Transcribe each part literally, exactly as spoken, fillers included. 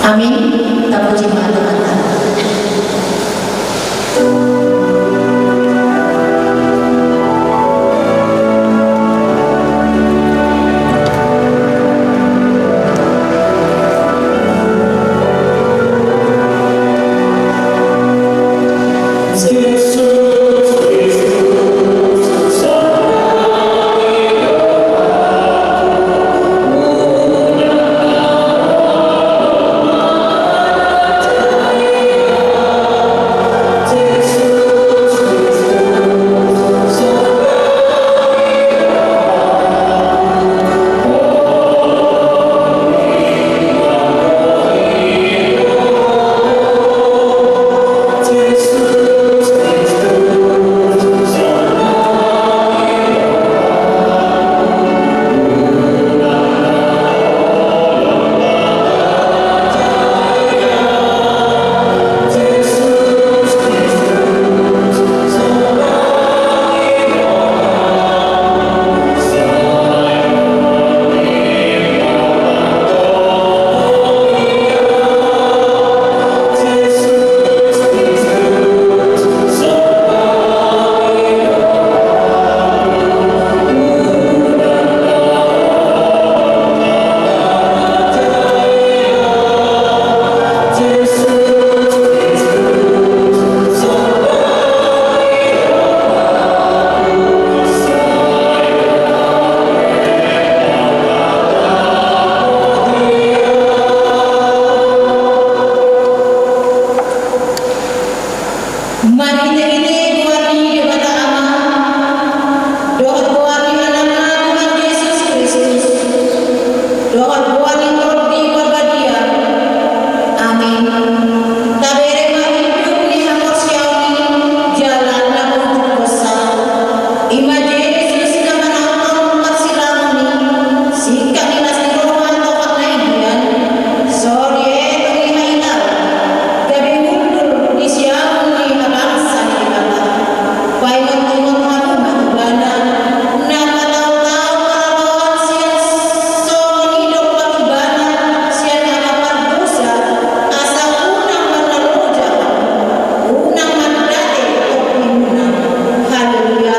Amin. Tapuji ma Tuhanta. Marhitehite goar ni Debata Ama, dohot goar ni Anakna Tuhan Jesus Kristus, dohot goar ni Tondi Parbadia. Amin. Tabereng ma induk ni haporseaon i jala na unduk hosa. I ma Jesus na manongtong parsirangon i, singkat ni las ni roha tongtong na i hian, so dietong i hailaan, gabe hundul ni siamun ni habangsa ni Debata. Paingotingot hamu ma ibana, na patau-tau paraloan sian songon i dompak ibana sian angka pardosa, asa unang marnaloja, unang mandate tompimuna. Haleluya.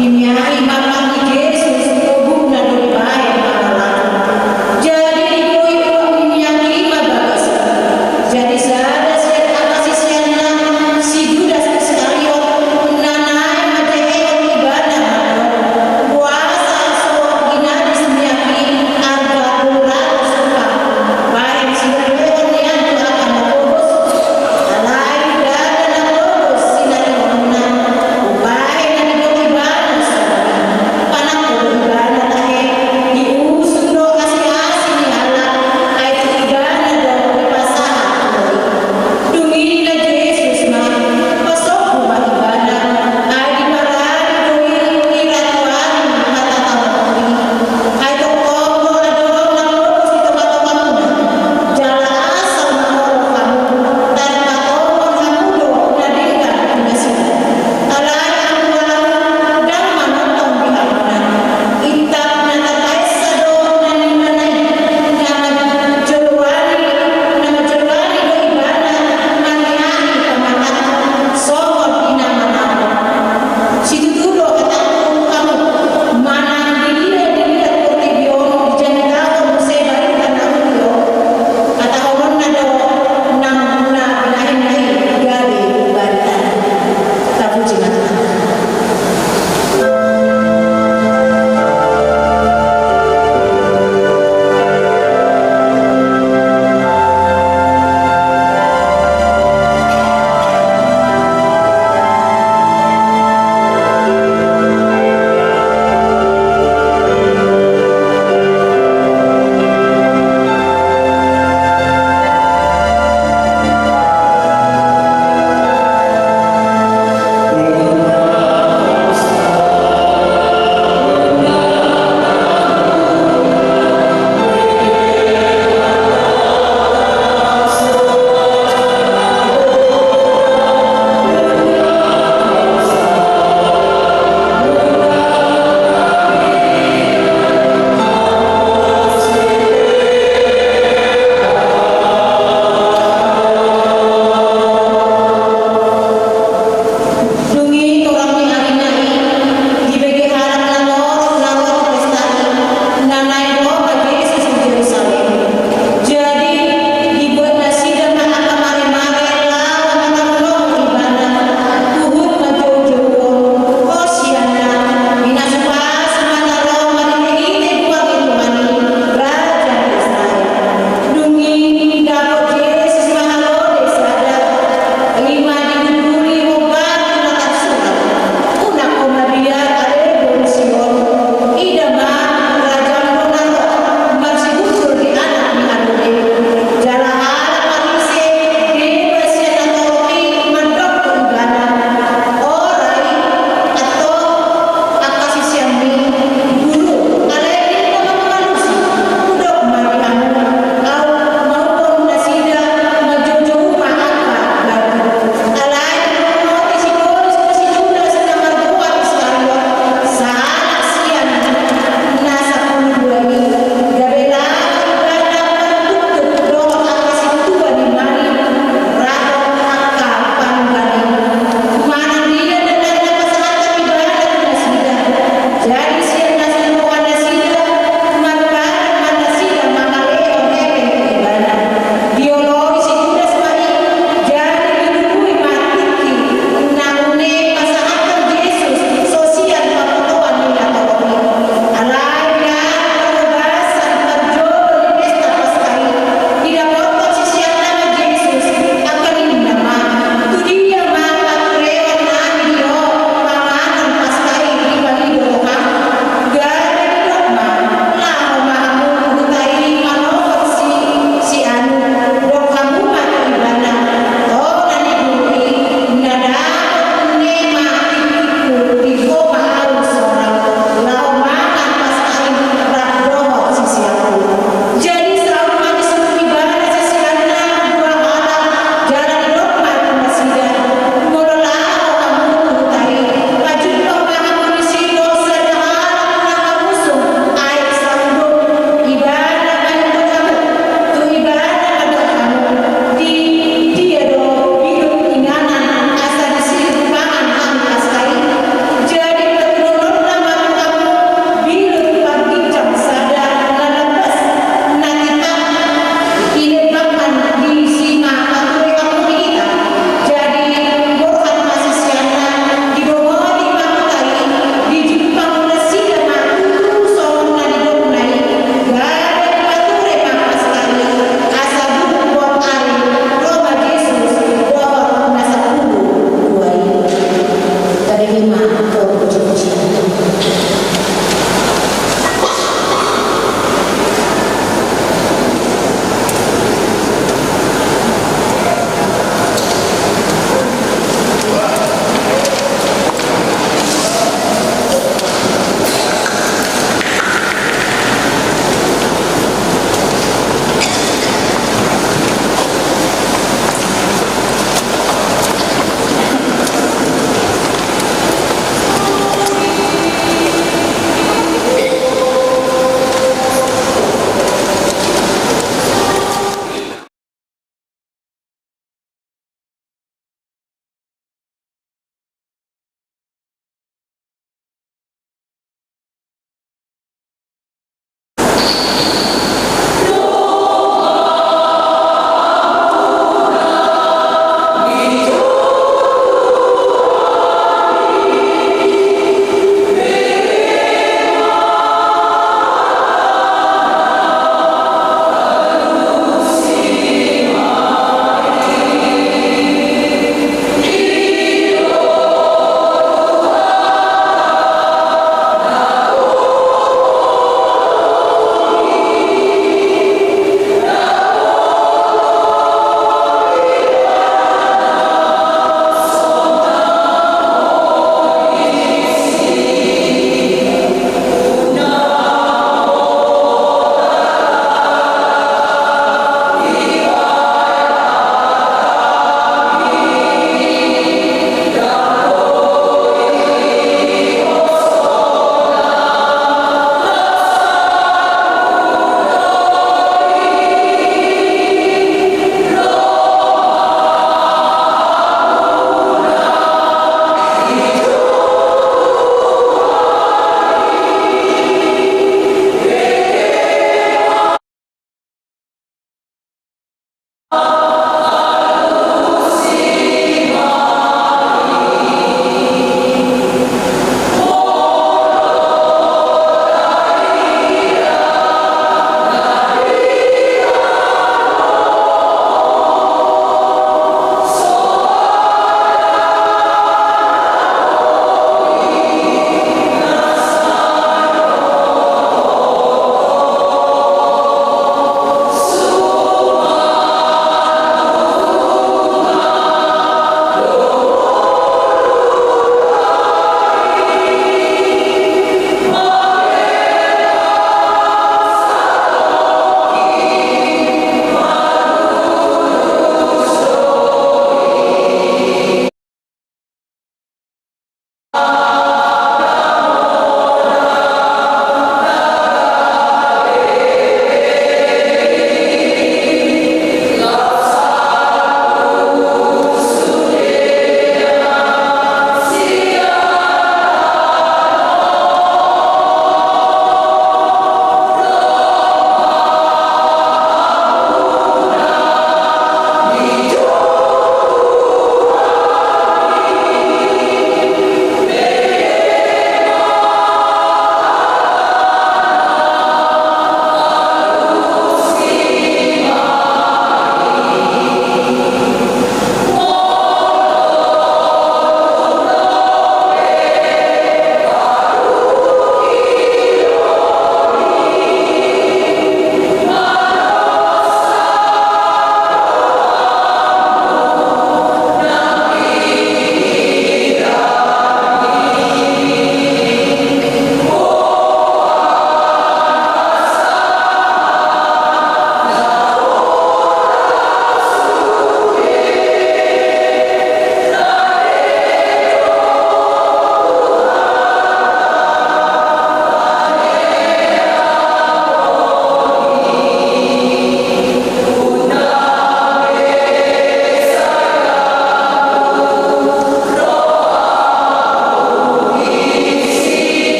Dimiai ma Tuhan Jesus, togupna do dibahen pangalahon. Jadi digohi uap ni miak i ma bagasna. Jadi sada sian angka siseanna, si Judas Iskariot, na naeng ma jehehon ibana mandok: Boasa so ginadis miak i arga tolu ratus upah, bahen siberehon nian tu angka na togos? Alai ndada na togos sinarihonna, umbahen na didok ibana songon i.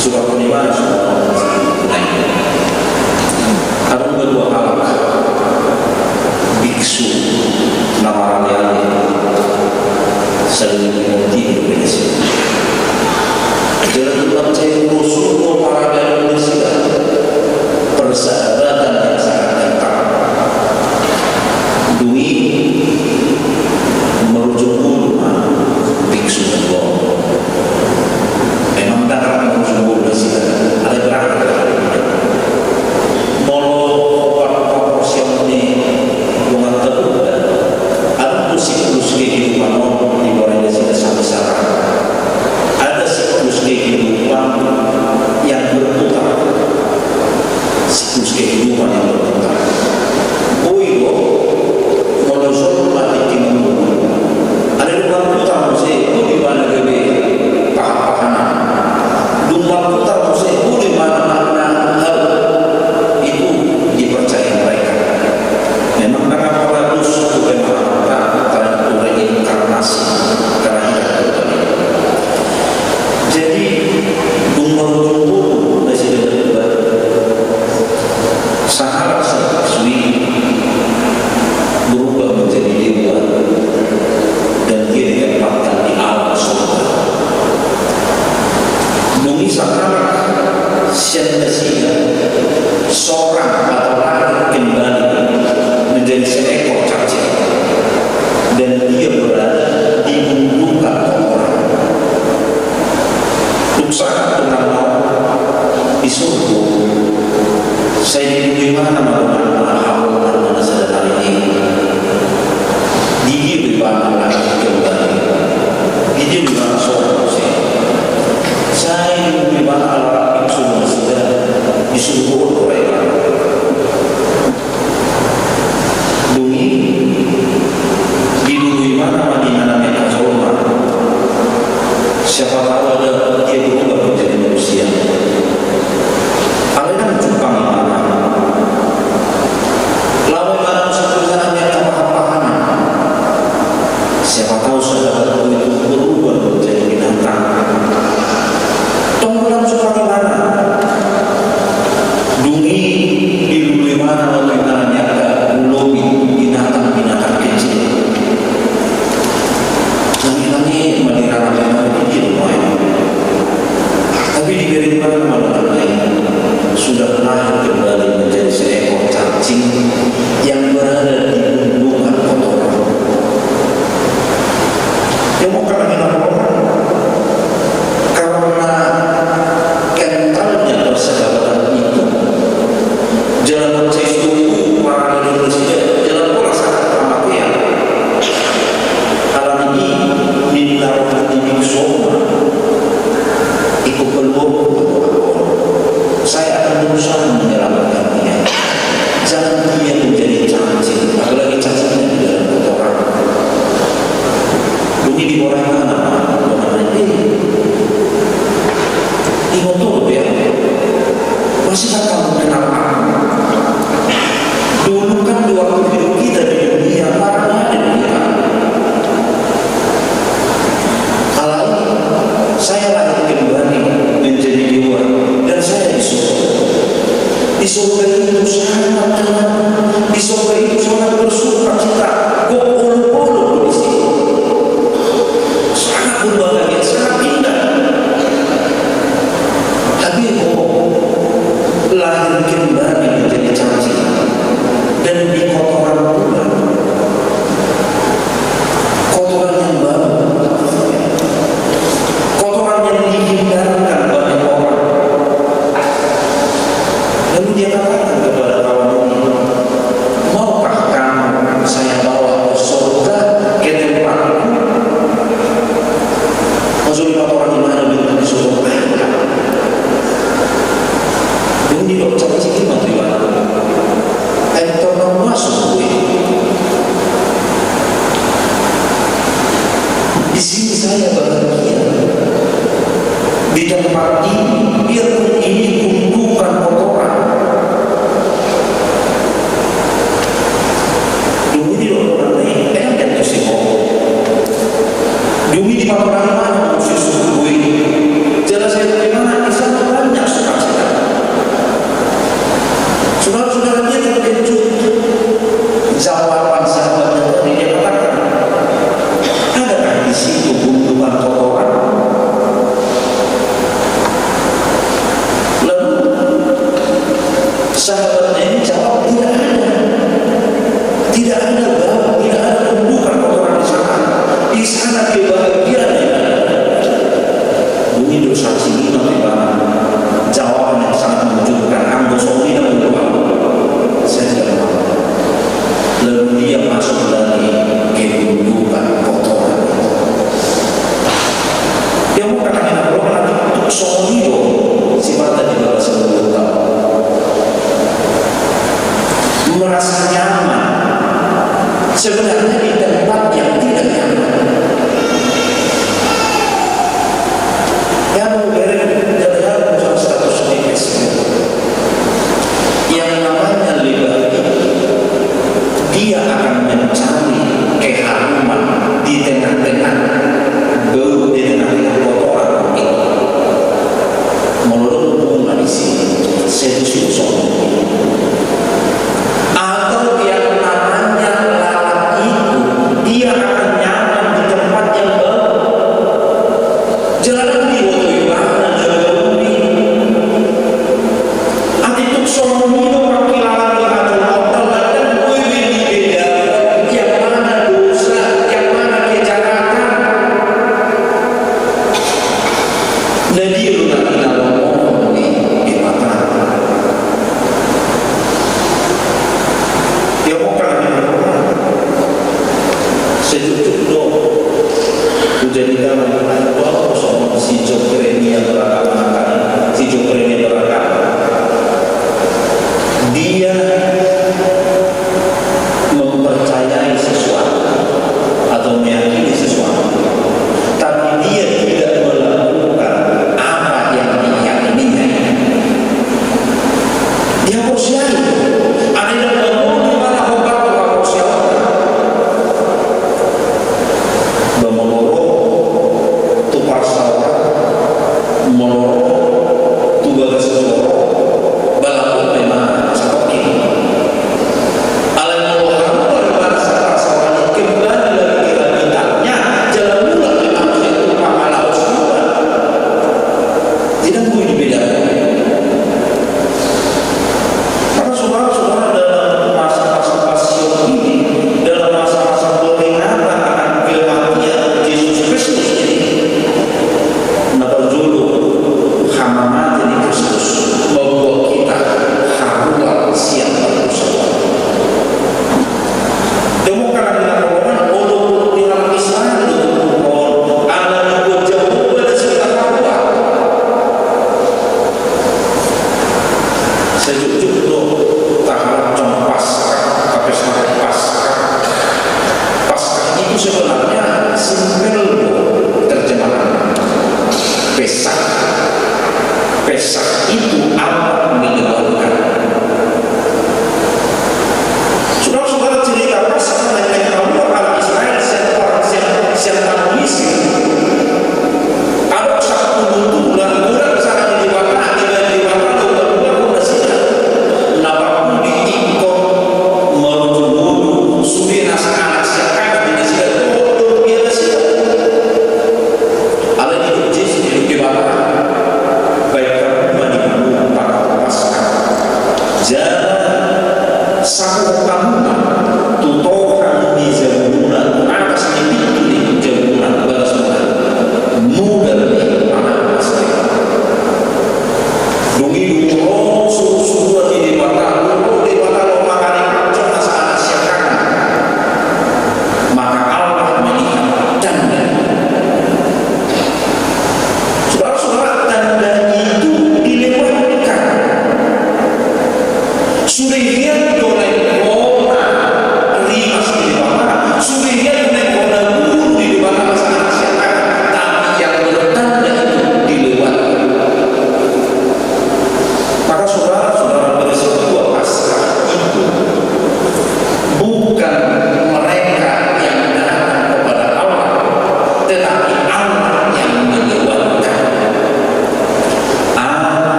Surat lima, surat lima. Adong do dua halak biksu na maraleale saluhutna di Indonesia. Jala Tuhan sai ulos do paradalan nasida, persahabatan yang sangat kental. Dung i marujung bulu ma biksu na dua on. Memang ndang rap marujung bulu nasida, alai berangkat. Molo paporseaon ni dongan ta Buddha, adong do siklus kehidupan on diborai nasida samsara. Ada siklus kehidupan yang berputar. Siklus kehidupan yang berputar. Boi do molo jolma tingki mangolu, alai dung marputar muse, boi do ibana gabe pahanpahanan. Dung marputar muse, boi do ibana manang hal itu dipercayai mereka. Memang ndang apala dos tu pemahaman ta, ta, tu reinkarnasi, karena tidak berbalik. Jadi, dung marujung bulu nasida berdua, sahalak sian biksu i berubah menjadi dewa dan dia ditempatkan di alam surga. Dung i sahalak sian nasida, seorang atau lahir kembali menjadi seekor cacing dan dia berada di gundukan kotoran. Dung sahat tu na di surgo, sai dilului ibana ma donganna, hamu donganna na sadari on. Di dia do ibana lahir kembali. Di dia do ibana sonang muse. Sai dilului ibana ala rap biksu nasida, di surgo do ibana. Dung i dilului ibana ma di na naeng angka jolma. Siapa tahu ada dia berubah menjadi manusia. Alai ndang jumpang ibana. Laho ibana muse tu na naeng angka pahanpahanan. Siapa tahu sahabatku itu berubah menjadi binatang. Tong ndang jumpang ibana. Dung i dilului ibana ma tu na naeng angka lobit, binatang-binatang kecil. Langit-langit ma dirangap ibana, di dia do main. Tapi dibereng ibana ma donganna i, sudah lahir kembali menjadi seekor cacing yang berada di gundukan kotoran. Yang mau kena kita, karena kentalnya persahabatan itu, jala mansai suhut paradalan nasida, jala pola sahat hamatean. Alani i ninna roha ni biksu on ma, ingkon paluahon. Saya akan berusaha menyelamatkan dia. Jangan dia menjadi cacing, apalagi cacingnya di dalam kotoran. Dung i diborai ibana ma donganna i. Ingkon tolu be. Masih akan mengenal aku. Dulu kan di waktu hidup kita di dunia, marah ada kita. Alai saya lahir kembali menjadi dewa dan saya di surga. Di surga itu sangat tenang. Di surga itu sangat bersukacita. Gok olok-olok di situ. Sangat berbahagia, sangat indah. Tapi kok lahir kembali menjadi cacing dan di kotoran pula. Kotoran yang baru. Kotoran yang dihindarkan banyak orang. Lalu dia katakan kepada kawan ini, "Maukah kamu saya bawa ke surga, ke tempatku?" Maksudnya, orang di mana, di surga? Dung i didok cacing i ma tu ibana, "Ai tor naung masuk gue. Di sini saya bahagia. Di tempat ini, biarpun ini gundukan kotoran." Dung i didok donganna i, "Enda tusi ho." Dung i dipatorang ibana tu si surgo i. Jala sai tu ibana, "Di sana kebahagiaan yang ada. Boi do saksi lima tu ibana. Jawaban yang sangat mengejutkan. Anggo songon i na ulaon, saya tidak mau. Lalu dia masuk lagi ke gundukan kotoran. Ia mungkin hanya berdoa nanti untuk songon i do sipata di bagasan gundukan. Merasa nyaman sebenarnya di tempat yang tidak nyaman. Ya, mungkin dari status di Facebook. Yang namanya lebar itu, dia akan mencari keharuman di tengah-tengah bau, di tengah-tengah kotoran itu. Molo adong bunga di sini, sedusi songon i. Atau yang namanya lalat itu, dia akan nyaman di tempat yang bau. Jala diboto ibana na gabe uli. Atik tung songon i do pangkilalaan ni hajolonta, ndang boi be dibedaon yang mana dosa, yang mana kejahatan. Na dia do na hinalomohon ni Debata. Ia mungkin hanya setuju do. Jadi dalam, songon si Jokrenia beragama, si Jokrenia beragama. Dia mempercayai sesuatu atau meyakini sesuatu, tapi dia tidak melakukan apa yang diyakininya itu. Dia haporseai, alai ndang mamungka ibana hombar tu haporseaonna. Ba molo ro tu parsaoran,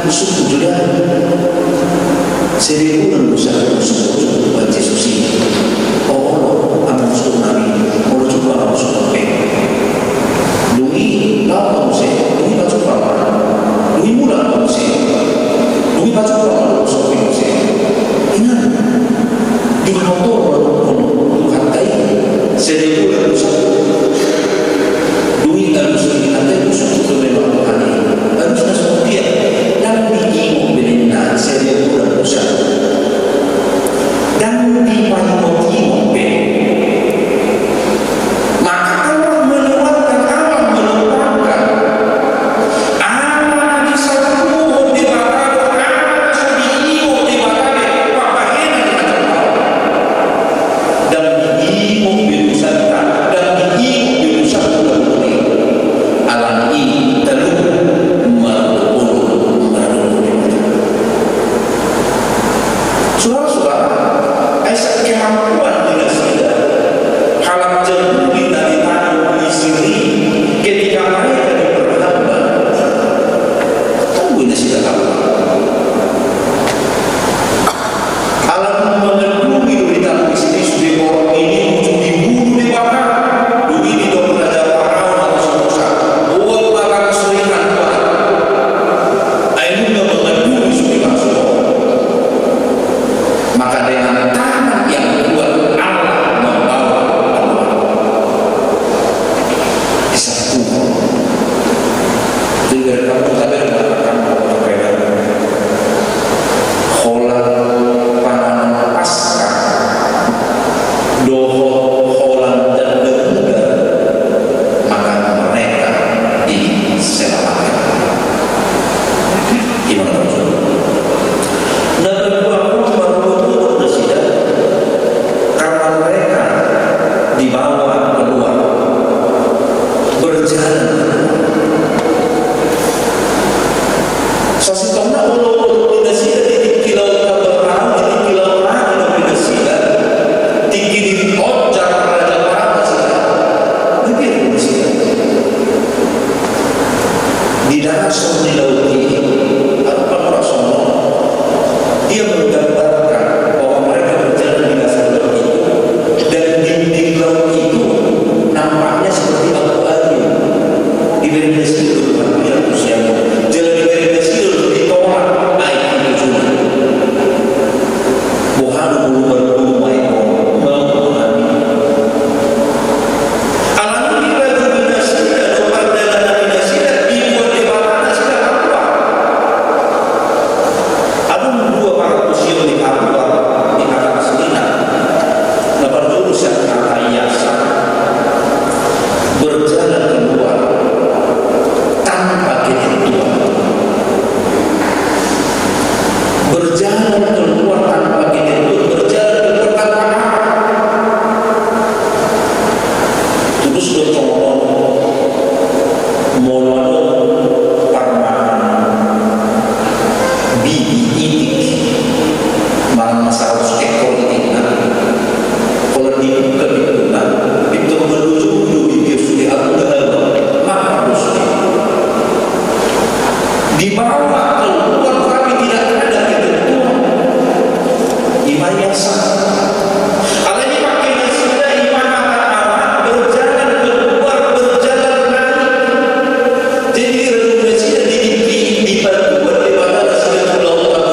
Suku Juda, sede bulan busa suku Tuhan Yesus ini. Oh, Allah, amun suku nami, Allah juga amun suku pe. Dungi, lau muse, dungi pacu paman, dungi mula muse, dungi pacu paman, suku muse. Ingat, di motor, Tuhan tai, sede bulan busa. Dungi alus ni hata i, suku tu memang Tuhan i. Alus na suku dia. Ndang diingot be ninna, sede bulan busa. Ndang dipaingot-ingot be. Maka Allah meluangkan, Allah meluangkan. Ala na disatuhon Debata do, ala na so diingot Debata be, pambahenan ni hata. Ndang diingot be dosanta, ndang diingot be dosanta. Alani i talu mardomu. Saudara-saudara, ai sangke mampuan di nasida halak Jahudi na di tangan Misir i, ketika mereka diperhamba, tunggu nasida halak. Ala mangandungi do di tangan Misir i sude borok i, uju dibunuh Debata. Dung i didok raja Firaun tu si Musa, boan ma hamu sorikan. Ai nunga mangandungi sude bangso. Maka dengan tangan yang kuat Allah membawa keluar. Disatuhon. Jadi dari kampung tadi ada kampung. Holan panganon Paskah dohot holan tanda muda, maka mereka diselamatkan. Ima na parjolo. Na kedua pun marhutut nasida karena mereka dibawa keluar, berjalan. Sasintongna olo-olo ni nasida di tingki laut Taberau, di tingki laut Magog ni nasida, tingki di ojar raja Firaun nasida. Di dia nasida di darat ni laut i, apa orang sono? Dia menggambarkan bahwa mereka berjalan di dasar laut itu, dan dinding laut itu nampaknya seperti batu ayu. Dibereng nasida do Tuhan, dia tu siang. Jala dibereng nasida do ditolak aek i tu jolo. Boha do molo marboru aek on, mau boha ni. Alani i rajumi nasida do pardalanan nasida, dibuat Debata nasida haluar. Adong dua partusion ni haluar di hata asli na. Na parjolo sian hata iasa, berjalan keluar tanpa ketentuan. Berjalan keluar tanpa ketentuan, berjalan keluar tanpa arah. Tudos do songon on, molo adong parmahan bibi itik, manang na saratus ekor itikna, holan dibuka pintunna, pintor manojom do bibi on sude, adong do haba, makan do sude. Dibawa keluar tapi tidak ada ketentuan. Ima iasa. Alai dipake nasida ima hata Arab, berjalan keluar, berjalan naik. Jadi, rajumi nasida di tingki i, dipaluat Debata nasida tu lautan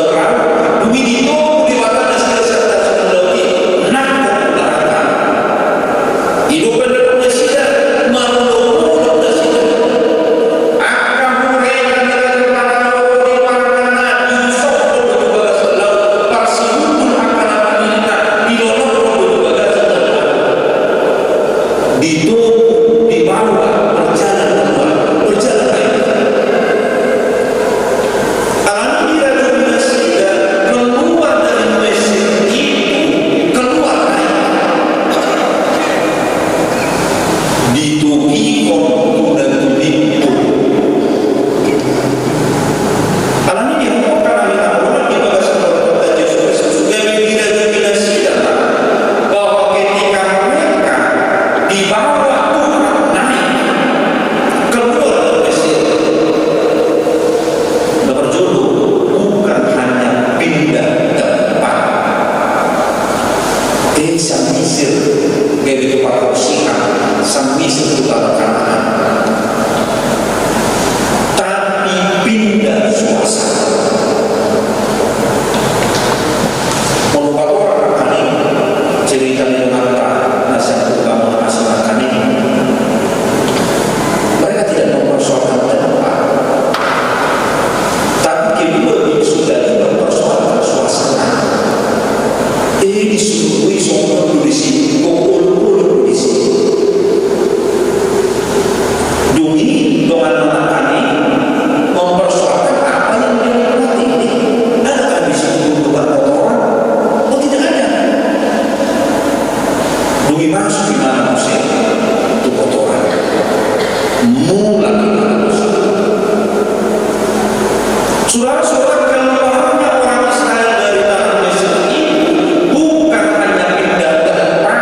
Saudara-saudara, keluarnya orang Israel dari tanah Mesir itu bukan hanya pindah tempat,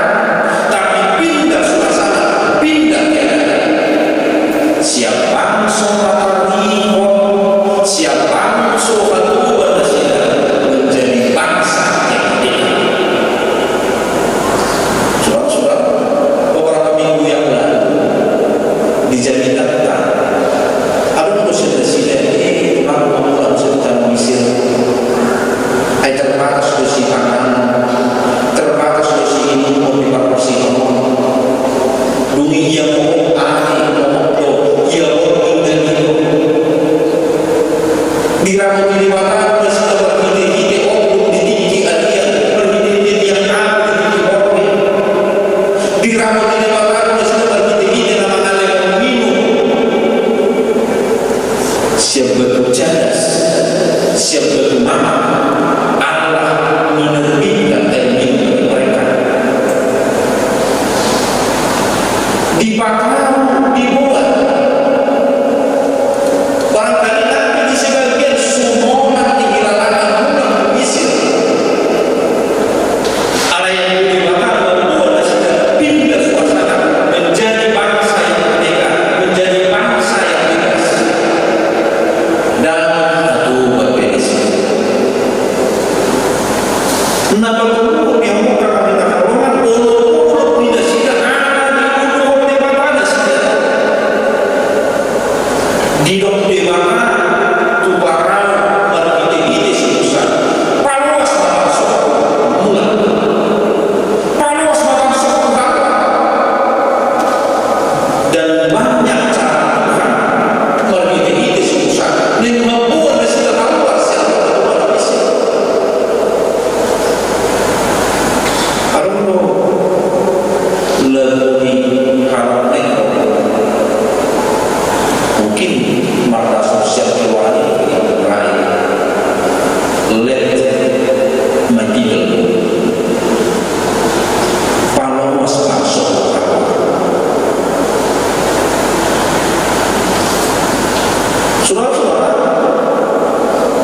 tapi pindah suasana, pindah keadaan. Sian bangso na tarhihol, sian bangso hatoban nasida, menjadi bangsa yang merdeka. Saudara-saudara, beberapa minggu yang lalu, di jamitanta, adong do sian nasida, eh, tulang, mangula muse tu tanah Mesir. Ai terbatas do sipanganon, terbatas do siinumon di parhosian on. Dung i ia mohop, ai mohop do, ia borngin do. Diramoti Debata do nasida marhitehite ombun di tingki, ai ia marhitehite tiang abu di tingki borngin. Diramoti Debata do nasida marhitehite na mangalehon minum sian batu jadas, sian batu mamak. Allah menerbitkan air minum bagi mereka. Dipataru, diboan. Barangkali nang pe di sebagian sumonak di hilalatan mulak tu Mesir. Alai Debata mamboan nasida pindah suasana, menjadi bangsa yang merdeka, menjadi bangsa yang bebas. Ndang hatoban be nasida. Na patoluhon ni hamu angka na hinaholongan, olopolop ni nasida ala diuluhon Debata nasida. Didok Debata tu Parao marhitehite si Musa, paloas ma bangsoku, mulak. Paloas ma bangsoku, mulak. Dan banyak cara Tuhan marhitehite si Musa, naeng mamboan nasida paloas sian bangso Mesir. Adong do lagu ni halak Nahor. Mungkin mardasun sian keluarga ni Ibrahim. Let my people go. Paloas bangsoku. Saudara-saudara,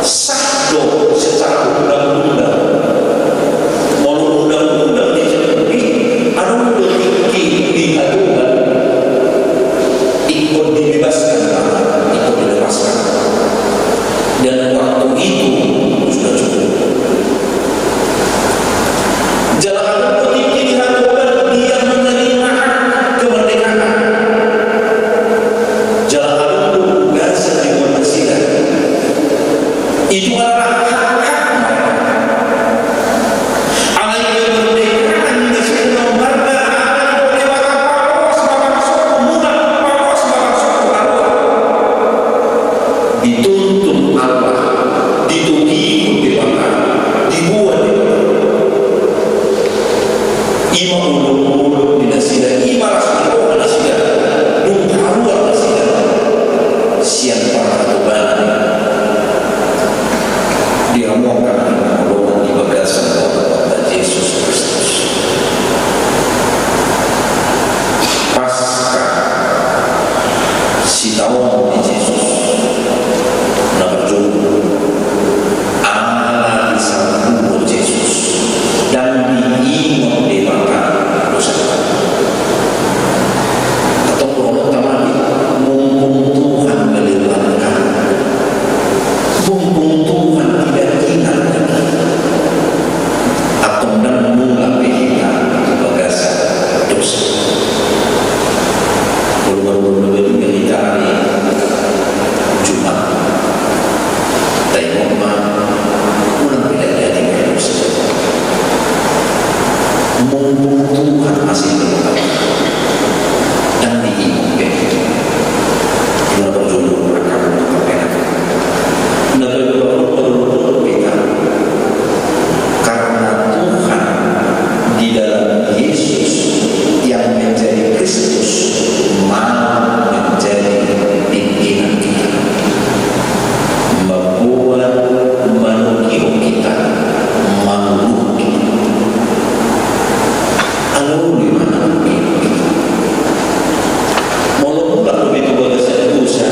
sah do secara undang-undang. Molo undang-undang di Jahowi, adong do tingki di hatoban, ingkon dibebaskan, ingkon dilepaskan. Dan waktu itu sudah cukup. Jala adong do tingki di hatoban dia menerima hak kemerdekaan. Jala adong do bagasan diboan nasida. Itu adalah hak-hak mereka. Alai kemerdekaan di situ nomorna, ala ni Debata, paloas ma bangsoku, mulak, paloas ma bangsoku, haroa. Dituntun Allah, ditogihon Debata, diboan Debata. I ma olopolop ni nasida, i ma las ni roha nasida, dung haruar nasida sian parhatobanan. Di hamu angka na hinaholongan di bagasan Tuhanta Jesus Kristus. Paska, sitaonon ni Jesus na parjolo, ala disangkuhon Jesus, ndang diingot Debata dosanta. Antong dohononta ma i, mumpung Tuhan melewatkan, mumpung Tuhan tidak ingat lagi, antong ndang mulak be hita tu bagasan dosa. Molo marumur na badia hita ari Jumat, taingot ma, unang pe lagi-lagi mardosa. Mumpung Tuhan masih hidup, ndang diingot be. Molo parjolo, rangkap, rangkap, rangkap. Na baru-baru, baru-baru hita. Karena Tuhan di dalam Yesus yang menjadi Kristus mau menjadi pimpinan kita. Mamboan, manogihon hita, manguluhon hita. Ala olo i ma na manguluhon hita. Molo mulak do be tu bagasan dosa,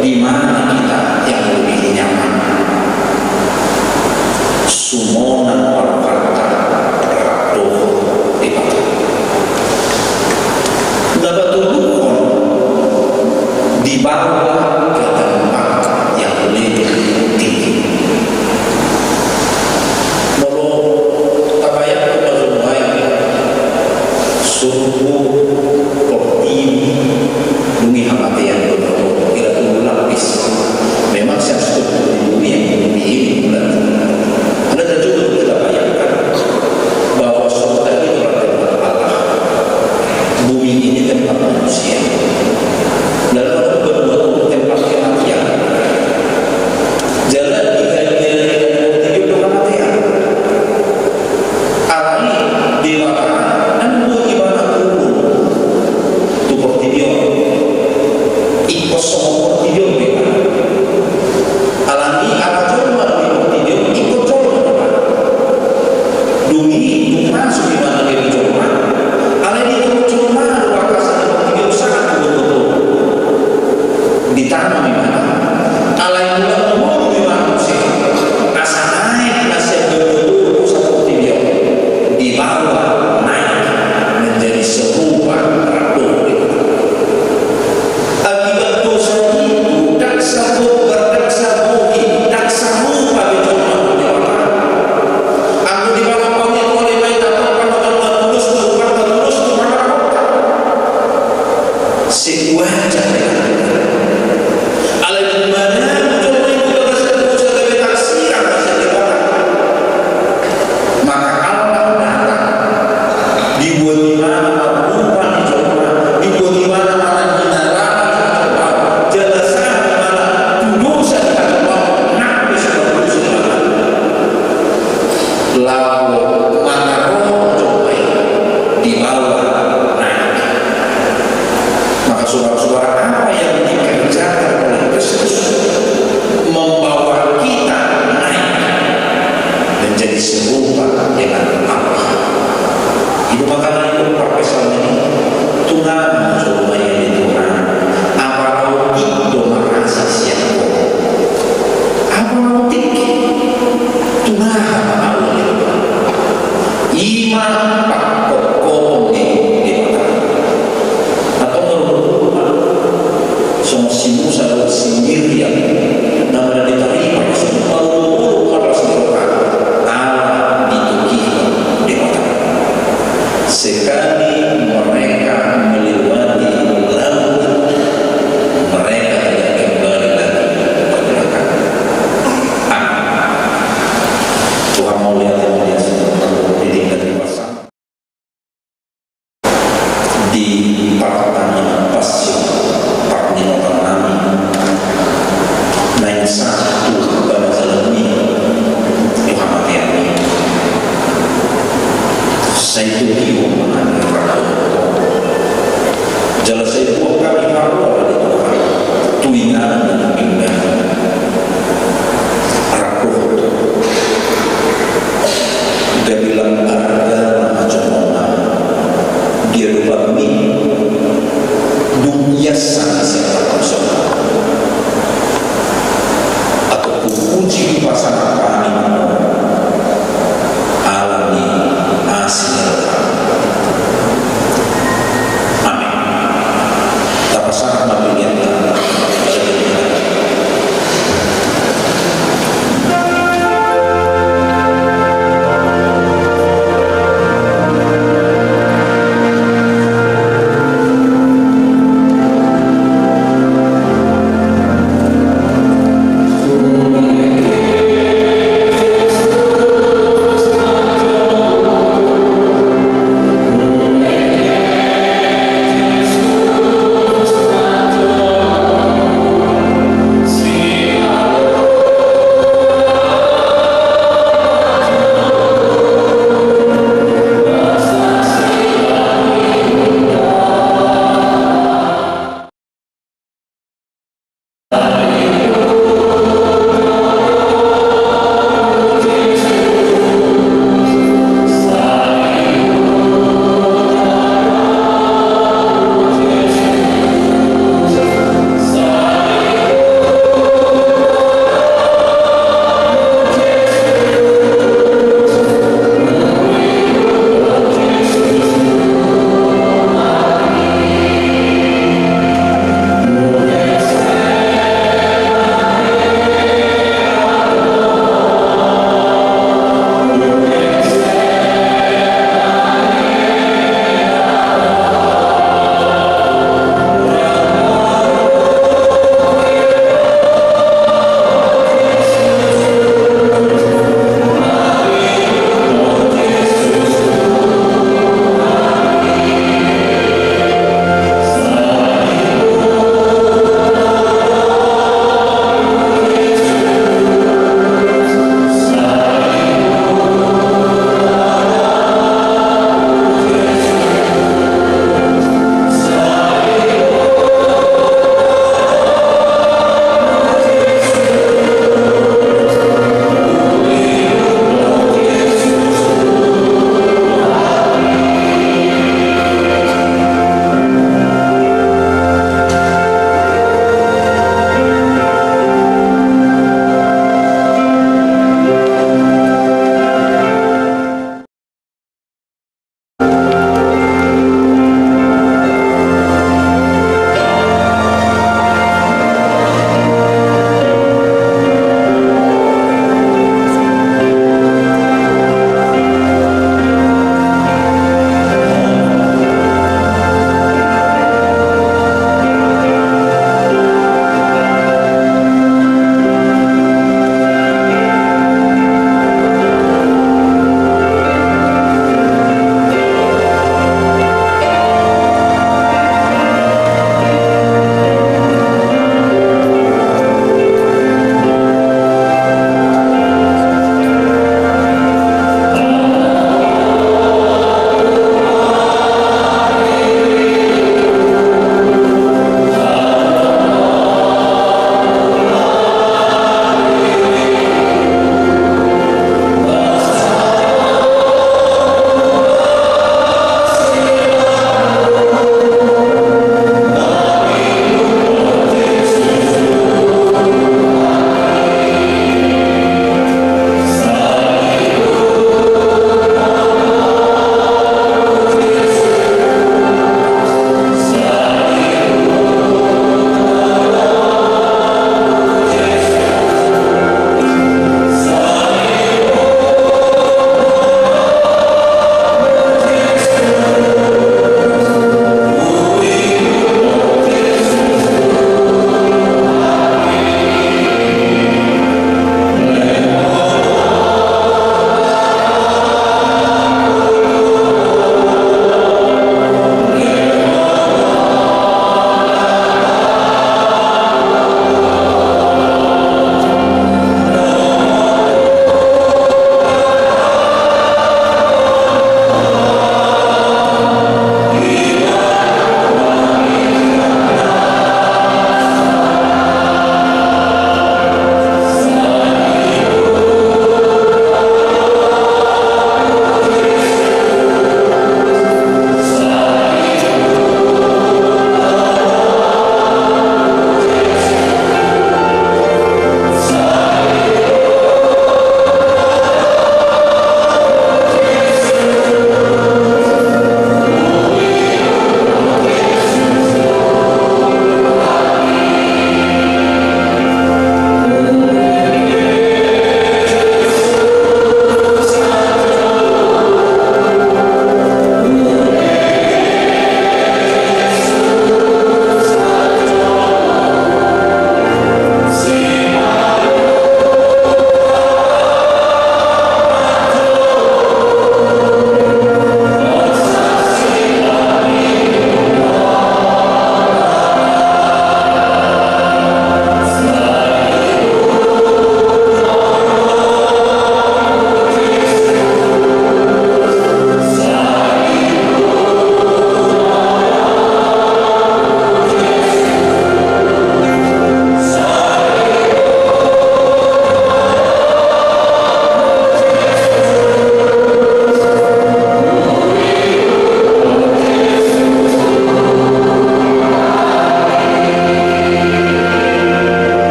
Di mana kita yang lebih nyaman? Sumonan parhata rap dohot Debata. Na patuduhon di bawah ke tempat yang lebih tinggi. Molo tabayangkon ma jolo, ai, surgo, portibi, dung i hamatean do, kira tolu lapis. Memang sian struktur di bumi, yang di bumi ini bulan. Anda tentu tidak bayangkan bahwa surga itu adalah tempat Allah. Bumi ini tempat manusia. Lalu tempat kematian. Jala di hadiah itu kematian. Alai Debata, ndang boi ibana turun tu portibi on. Ingkon songon portibi on do ibana. Alani ala jolma do di portibi on, ingkon jolma do ibana. Dung i, dung masuk ibana jadi jolma, alai diturut jolma do bagasan di portibi on sahat tu botoboto. Ditanom ibana. Alai molo umur ibana muse, asa naek na sian botoboto tu portibi on, dibawa naek menjadi serupa rap dohot Debata. Akibat dosa itu, ndang sagobar, ndang sabohi, ndang sarupa be jolma tu Debata. Anggo di bagasan on, molo dibaen, anggo jolma tulus, tu Debata tulus, tu Debata. Sewajar. Alai di mana jolma i tu bagasan dosa, gabe tarsirang sian Debata. Maka Allah datang. Dibuat ibana marrupa ni jolma, dibuat ibana marhinarangan ni jolma, jala sahat ibana tu dosa ni jolma, nang pe so mardosa ibana. Laho mangarohon jolma i, dibawa naek. Maka saudara-saudara, apa yang dikerjakan oleh Kristus membawa kita naik menjadi serupa dengan Allah. Itu makana di parpsalmen i, Tuhan, jolma i di Tuhan, apala otik do marasi sian Ho. Apala otik, Tuhan, apala otik. I ma pangkophopon ni Debata. Antong marolopolop ma songon si Musa dohot si Miriam, na marende tarima songon marolopolop ma las ni roha, ala ditogihon Debata. Sekali mereka melewati laut, mereka tidak kembali lagi ke belakang. Amin. Tuhan mau lihat yang mulia, di tingkat di pasang. Di partangiangan Passion, parningotan nami, naeng sahat tu bagasan i, tu hamatean i. Sai togihon ma hami rap dohot Ho. Jala sai boan hami marroha di Tuhan, tu inganan na pinda. Rap dohot Ho. Gabe lam arga ma jolma di adopanMi, dung ias hami sian parmusaan. Antong puji pasangap hami ma Ho, ala ni asi ni rohaM. Amin.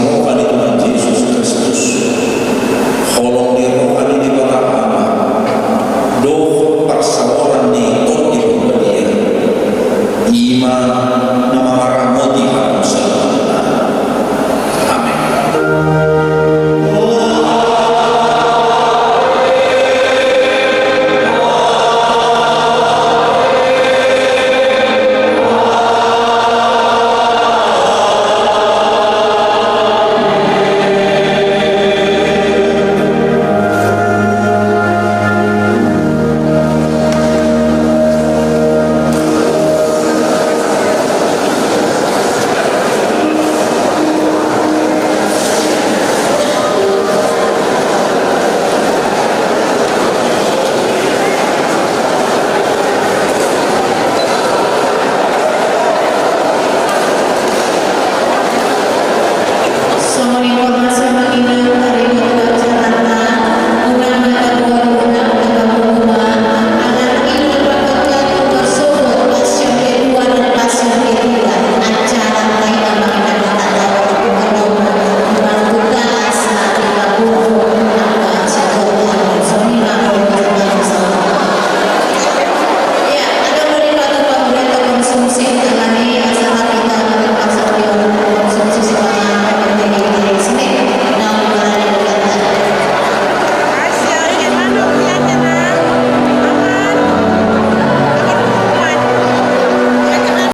roha ni Tuhan Jesus Kristus, holong ni